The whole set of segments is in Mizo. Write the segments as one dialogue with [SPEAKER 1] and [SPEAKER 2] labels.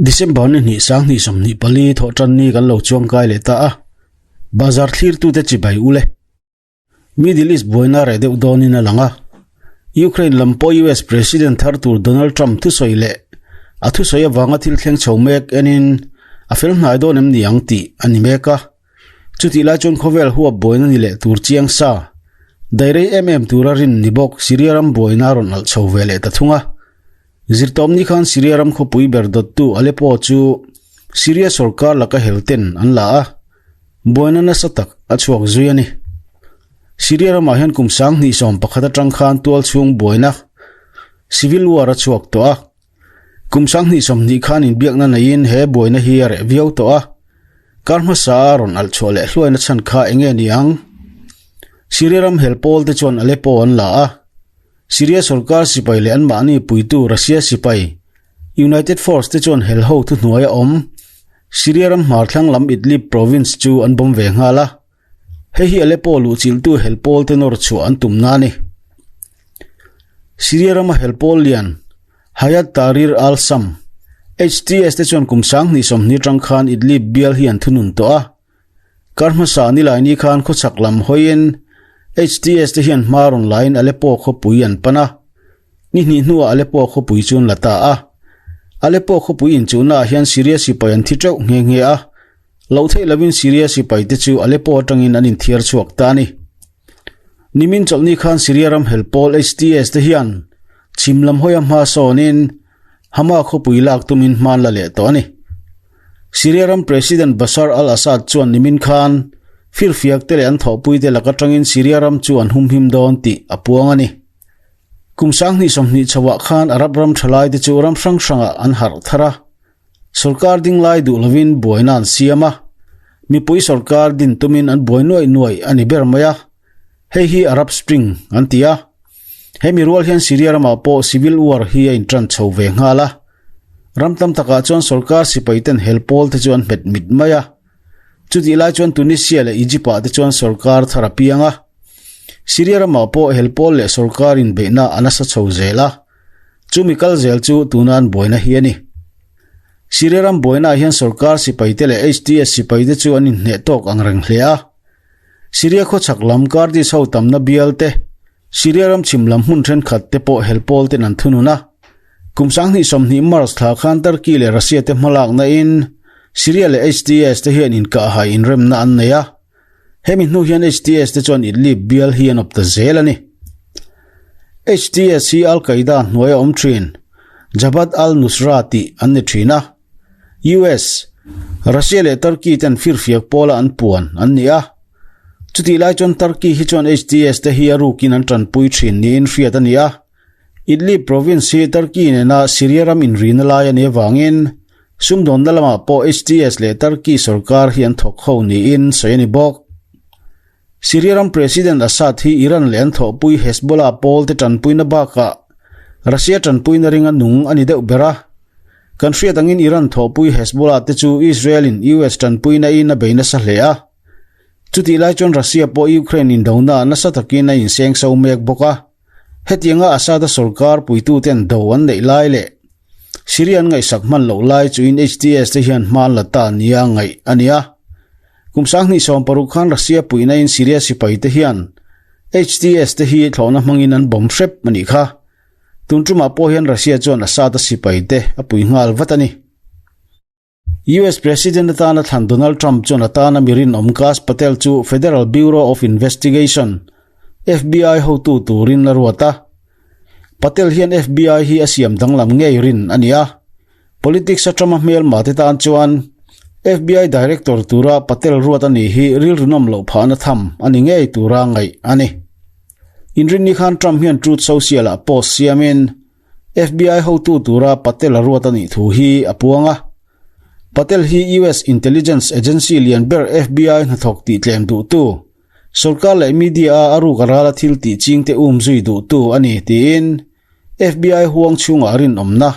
[SPEAKER 1] December ni hnih sang hnih 24 thawhtan ni kan lo chuang kai leh ta a, bazar thlirtute chibai u le. Middle East buaina reh deuh dawnin a lang a, Ukraine lam pawh US President thar tur Donald Trump thusawi leh a thusawi avanga thil thleng chho mek enin a fel hnai dawn em ni ang tih a ni mek a. Chutih lai chuan khawvel huap buaina ni leh tur chiang sa, dairei em em tura rin ni bawk Syria ram buaina a rawn alh chho ve leh ta thung a. Zirtawpni khan Syria ram khawpui ber dawttu Aleppo chu Syria sorkar laka hel ten an la a, buaina nasa tak a chhuak zui a ni. Syria ramah hian kum 2011 atang khan tual chhung buaina civil war a chhuak tawh a. Kum 2020 khan inbiakna neiin he buaina hi a reh viau tawh a. Kar hmasa a rawn alh chhuah leh hluaina chhan kha eng nge ni ang? Syria ram hel pawl te chuan Aleppo an la a. Syria sorkar sipai leh anmahni puitu Russia sipai United Force te chuan hel ho thuhnuai a awm. Syria ram hmar thlang lam Idlib province chu an bawm ve nghal a. Hei hi Aleppo luhchilhtu hel pawl te nawr chhuah an tumna a ni. Syria rama hel pawl lian Hayat Tahrir al-Sham, HTS, te chuan kum 2020 atang khan Idlib bial hi an thunun tawh a. Kar hmasa nilaini khan khawchhak lam hawiin HTS te hian hma rawn laiin Aleppo khawpui an pan a. Ni hnih hnuah Aleppo khawpui chu an la ta a. Aleppo khawpui inchuhnaah hian Syria sipai an thi teuh nghe nghe a. Loh theih lovin Syria sipai te chu Aleppo atangin an inthiar chhuak ta a ni. Nimin chawlhni khan Syria ram hel pawl HTS te hian chhim lam hawia hma sawnin Hama khawpui lak tumin hma an la leh tawh a ni. Syria ram President Bashar al-Assad chuan nimin khan firfiak te leh an thawhpui te lak atangin Syria ram chu an humhim dawn tih a puang a ni. Kum 2020 chhoah khan Arab ram thalai te chu ram hrang hrangah an harh thar a. Sorkar ding lai duh lovin buaina an siam a, mipui sorkar din tumin an buai nuaih nuaih a ni ber mai a, hei hi Arab Spring an ti a. Hemi rual hian Syria ramah pawh civil war hi a intan chho ve nghal a. Ram tam takah chuan sorkar sipai ten hel pawl te chu an hmet mit mai a. Chutih lai chuan Tunisia leh Egypt ah te chuan sorkar thar a piang a. Syria ramah pawh hel pawl leh sorkar inbeihna a nasa chho zel a. Chumi kal zel chu tuna an buaina hi a ni. Syria ram buainaah hian sorkar sipaite leh HTS sipaite chu an inhneh tawk ang reng hle a. Syria khawchhak lam Kurdish ho tamna bial te, Syria ram chhim lam hmun thenkhat te pawh hel pawl ten an thunun a. Kum 2020 March thla khan Turkey leh Russia te hmalakna in Syria leh HTS te hian inkahhai inremna an nei a. Hemi hnu hian HTS te chuan Idlib bial hi an awp ta zel a ni. HTS hi Al-Qaeda hnuaia awm thin Jabhat al-Nusra tih an ni thin a. US, Russia leh Turkey ten firfiak pawla an puan an ni a. Chutih lai chuan Turkey hi chuan HTS te hi a rukin an tanpui thin niin hriat a ni a. Idlib province hi Turkey nena Syria ram inrina lai a nih avangin sumdawnna lamah pawh HTS leh Turkey sorkar hi an thawk ho niin sawi a ni bawk. Syria ram President Assad hi Iran leh an thawhpui Hezbollah pawl te tanpuina bakah Russia tanpuina ringa nung a ni deuh ber a. Kan hriat angin Iran thawhpui Hezbollah te chu Israel in US tanpuina in a bei nasa hle a. Chutih lai chuan Russia pawh Ukraine indona nasa takin a inseng so mek bawk a. Hetianga Assad-a sorkar puituten do an neih lai leh Syria an ngaihsak hman loh lai chuin HTS te hian hma an la ta nia ngaih a ni a. Kum 2016 khan Russia puihna in Syria sipai te hian HTS te hi thlawhna hmangin an bawm hrep a nih kha. Tun tumah pawh hian Russia chuan Assad-a sipai te a pui nghal vat a ni. US President atana thlan Donald Trump chuan atana mi rinawm Kash Patel chu Federal Bureau of Investigation, FBI, hotu turin a ruat a. Patel hian FBI hi a siam danglam ngei rin a ni a. Politics a Trump-a hmelma te tan chuan FBI Director tura Patel ruat a nih hi rilru nawm loh phahna tham a ni ngei tura ngaih a ni. Inrinni khan Trump hian Truth Social-ah post siamin, FBI hotu tura Patel a ruat a nih thu hi a puang a. Patel hi US intelligence agency lian ber FBI hnathawk tih tlem duhtu, sorkar leh media-a a ruk a rala thil tih chingte um zui duhtu a ni tiin FBI huang chhungah rinawmna,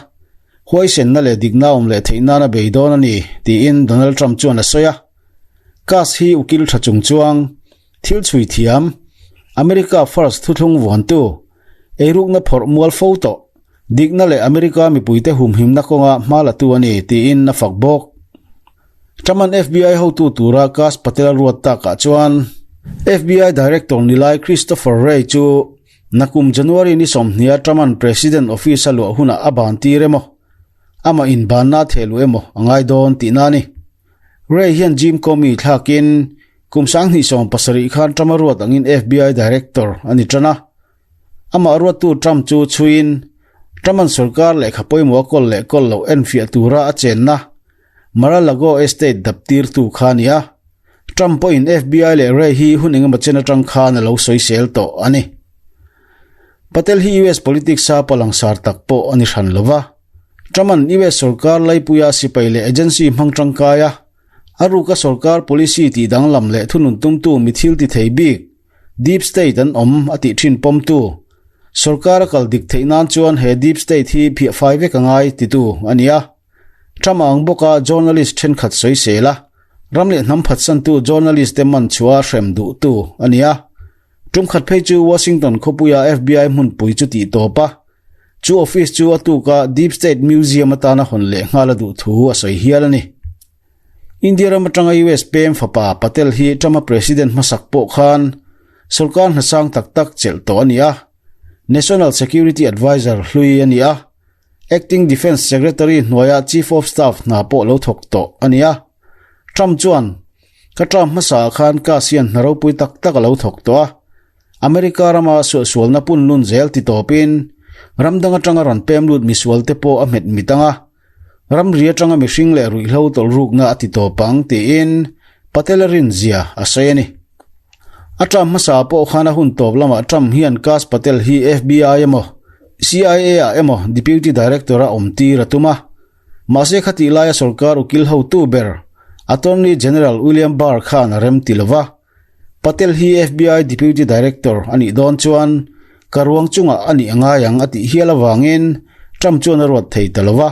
[SPEAKER 1] huaisenna leh dikna awm leh theih nana bei dawn a ni tiin Donald Trump chuan a sawi a. Kass hi ukil tha chung chuang thil chhui thiam, America First thuthlung vuantu, Eirukna phawrh mual fo tawh. Dikna leh America mipuite humhimna kawnga hma latu a ni, tiin a fak bawk. Trump-a'n FBI hotu tura Kash Patel a ruat takah chuan FBI Director ni lai Christopher Wray chu nakum January ni 20 a Trump-a'n President Office a luah hunah a ban tir emaw, amah inbanna a theh luh emaw a ngai dawn tihna a ni. Wray hian Jim Comey thlakin kum 2017 khan Trump-a ruat angin FBI Director a ni tan a. Amah ruattu Trump chu chhuiin Trump-a'n sorkar lehkha pawimawh a kawl leh kawl loh enfiah tura a chenna Mar-a-Lago estate dap tirtu kha a ni a. Trump pawhin FBI leh Wray hi hun engemaw chen atang khan a lo sawisel tawh a ni. Patel hi US politics-a palangsar tak pawh a ni hran lo va. Trump-a'n US sorkar laipuia sipai leh agency hmang tangkai a, a ruka sorkar policy tihdanglam leh thunun tumtu mi thil ti thei bik Deep State an awm a tih thin pawmtu, sorkar a kal dik theih nan chuan he Deep State hi phiah fai vek a ngai titu a ni a. Trump a ang bawka journalist thenkhat sawisel a, ram leh hnam phatsantu journalist te man chhuah hrem duhtu a ni a. Tum khat phei chu Washington khawpuia FBI hmunpui chu tih tawp a, chu office chu a tuka Deep State Museum atana hawn leh nghal a duh thu a sawi hial a ni. India ram atanga US pem fapa Patel hi Trump-a president hmasak pawh khan sorkar hnasang tak tak chelh tawh a ni a, National Security Adviser hlui a ni a, Acting Defence Secretary hnuaia Chief of Staff hna pawh lo thawk tawh a ni a. Trump chuan, Ka term hmasaah khan Kass hian hna ropui tak tak a lo thawk tawh a, America rama suahsualna punlun zel ti tawpin ram dang atanga rawn pem lut misualte pawh a hmet mit ang a, Ramri atanga mihring leh ruihhlo tawlhrukna a ti tawp ang tiin Patel-a rinzia a sawi a ni. A term hmasa pawh khan a hun tawp lamah Trump hian Kash Patel hi FBI emaw CIA ah emaw Deputy Director a awm tir a tum a. Mahse khatih laia sorkar ukil hotu ber Attorney General William Barr khan a rem ti lova. Patel hi FBI Deputy Director a nih dawn chuan ka ruang chungah a nih a ngai ang a tih hial avangin Trump chuan a ruat thei ta lo va.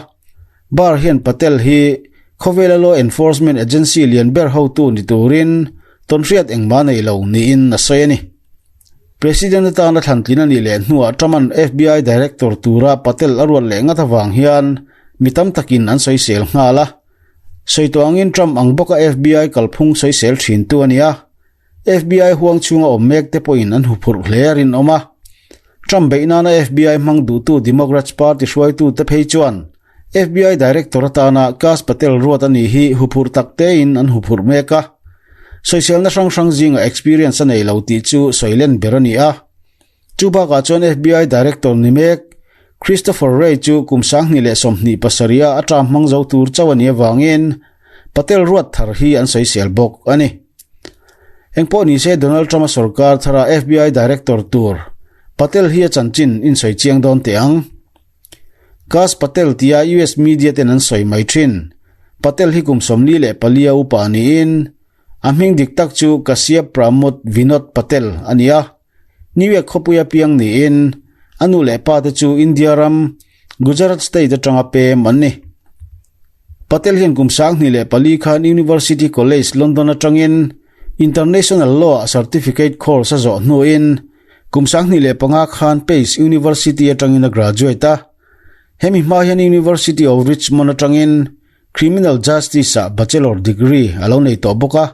[SPEAKER 1] Barr hian Patel hi khawvela law enforcement agency lian ber hotu ni turin tawnhriat engmah nei lo niin a sawi a ni. President atana thlantlin a nih leh hnuah Trump-a'n FBI Director tura Patel a ruat leh ngat avang hian mi tam takin an sawisel nghal a. Sawi tawh angin Trump ang bawka FBI kalphung sawisel thintu a ni a, FBI huang chhunga awm mek te pawhin an huphurh hle a rinawm a. Trump beih nana FBI hmang duhtu Democrats party hruaitute phei chuan FBI Director atana Kash Patel ruat a nih hi huphurh tak tein an huphurh mek a. Sawiselna hrang hrang zingah experience a nei lo tih chu sawilen ber a ni a. Chu bakah chuan FBI Director ni mek Christopher Wray chu kum 2027 a a term hmang zo tur chauh a nih avangin Patel ruat thar hi an sawisel bawk a ni. Engpawh ni se Donald Trump-a sorkar thara FBI Director tur Patel hi a chanchin insawi chiang dawn teh ang. Kash Patel tia US media ten an sawi mai thin. Patel hi kum 44 a upa niin a hming dik tak chu Kashyap Pramod Vinod Patel a ni a. New York khawpuia piang niin a nu leh pa te chu India ram Gujarat state atanga pem an ni. Patel hian kum 2004 khan University College London atangin International Law ah certificate course a zawh hnuin kum 2005 khan Pace University atangin a graduate a. Hemi hma hian University of Richmond atangin Criminal Justice ah Bachelor degree a lo nei tawh bawk a.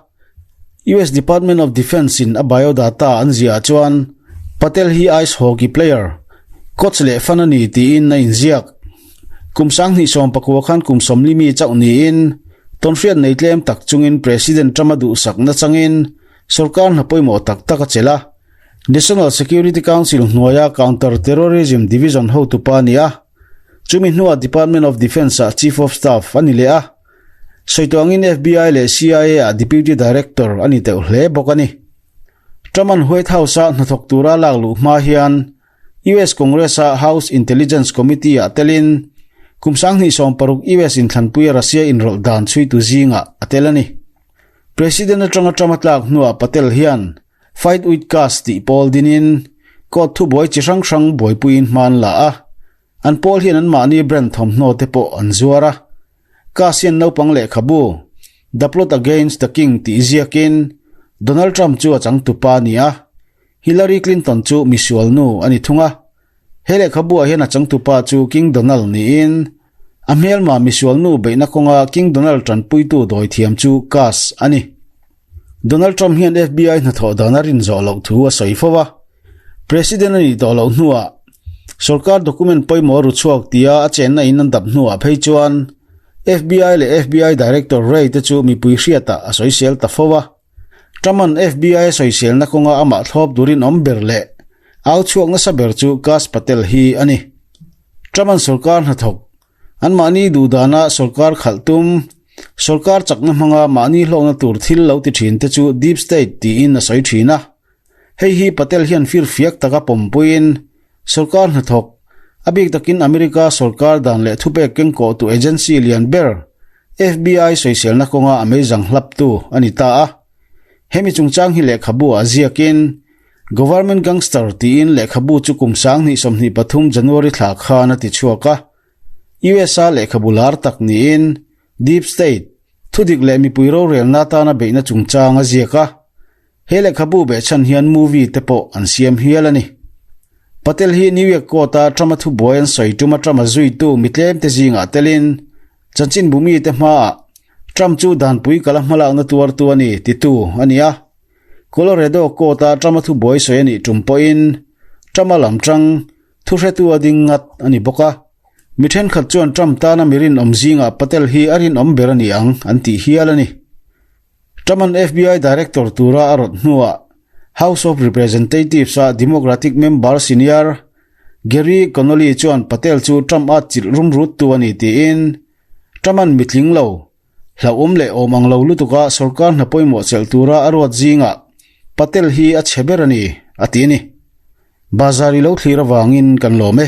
[SPEAKER 1] US Department of Defence in a biodata an ziah ah chuan Patel hi ice hockey player, coach leh fan a ni tiin a inziak. Kum 2019 khan kum 40 mi chauh niin tawnhriat nei tlem tak chungin President Trump a duhsakna changin sorkar hna pawimawh tak tak a chelh a. National Security Council hnuaia Counter Terrorism Division hotupa a ni a. Chumi hnuah Department of Defence-ah Chief of Staff a ni leh a, sawi tawh angin FBI leh CIA-ah Deputy Director a ni teuh hle bawk a ni. Trump-a'n White House-a hnathawk tura lak luh hma hian US Congress-a House Intelligence Committee-ah telin kum 2016 US inthlanpuia Russia inrawlh dan chhuitu zingah a tel a ni. President atanga Trump a tlak hnuah Patel hian Fight with Kash tih pawl dinin court thubuai chi hrang hrang buaipuiin hma an la a, an pawl hian anmahni brand thawmhnaw te pawh an zuar a. Kash hian naupang lehkhabu The Plot Against the King tih ziakin Donald Trump chu a changtupa a ni a, Hillary Clinton chu misual nu a ni thung a. He lehkhabuah hian a changtupa chu King Donald niin a hmelma misualnu beihna kawnga King Donald tanpuitu dawithiam chu Kass a ni. Donald Trump hian FBI hnathawh dan a rin zawh loh thu a sawi fo a. President a nih tawh loh hnuah sorkar document pawimawh a ru chhuak tia a chenna in an dap hnuah phei chuan FBI leh FBI Director Wray te chu mipui hriatah a sawisel ta fo a. Trump-a'n FBI a sawiselna kawnga amah thlawp turin awm ber leh au chhuak nasa ber chu Kash Patel hi a ni. Trump-a'n sorkar hnathawk Anmahni duhdana sorkar khalh tum, sorkar chakna hmanga mahni hlawkna tur thil lo ti thin te chu Deep State tiin a sawi thin a. Hei hi Patel hian firfiak taka pawmpuiin sorkar hnathawk, a bik takin America sorkar dan leh thupek kengkawhtu agency lian ber FBI sawiselna kawnga a meizang hlaptu a ni ta a. Hemi chungchang hi lehkhabu ah ziakin Government Gangster tiin lehkhabu chu kum 2023 January thla khan a ti chhuak a. USA lehkhabu lar tak niin Deep State, thudik leh mipui rorelna atana beihna chungchang a ziak a. He lehkhabu behchhan hian movie te pawh an siam hial a ni. Patel hi New York court-a Trump-a thubuai an sawi tuma Trump-a zuitu mi tlemte zingah telin chanchinbu mite hmaah Trump chu danpui kala hmalakna tuartu a ni titu a ni a. Colorado court-a Trump-a thubuai sawi a nih tum pawhin Trump-a lam tang thuhretu a ding ngat a ni bawk a. Mi thenkhat chuan Trump tana mi rinawm zingah Patel hi a rinawm ber a ni ang an tih hial a ni. Trump-a'n FBI director tura a rawt hnuah House of Representatives-a Democratic member senior Gary Connolly chuan Patel chu Trump-a chilh rumruttu a ni tiin Trump-a'n mitling lo Hlauhawm leh awm ang lo lutuka sorkar hna pawimawh chelh tura a ruat zingah Patel hi a chhe ber a ni, a ti a ni. Bazar i lo thlir avangin kan lawm e.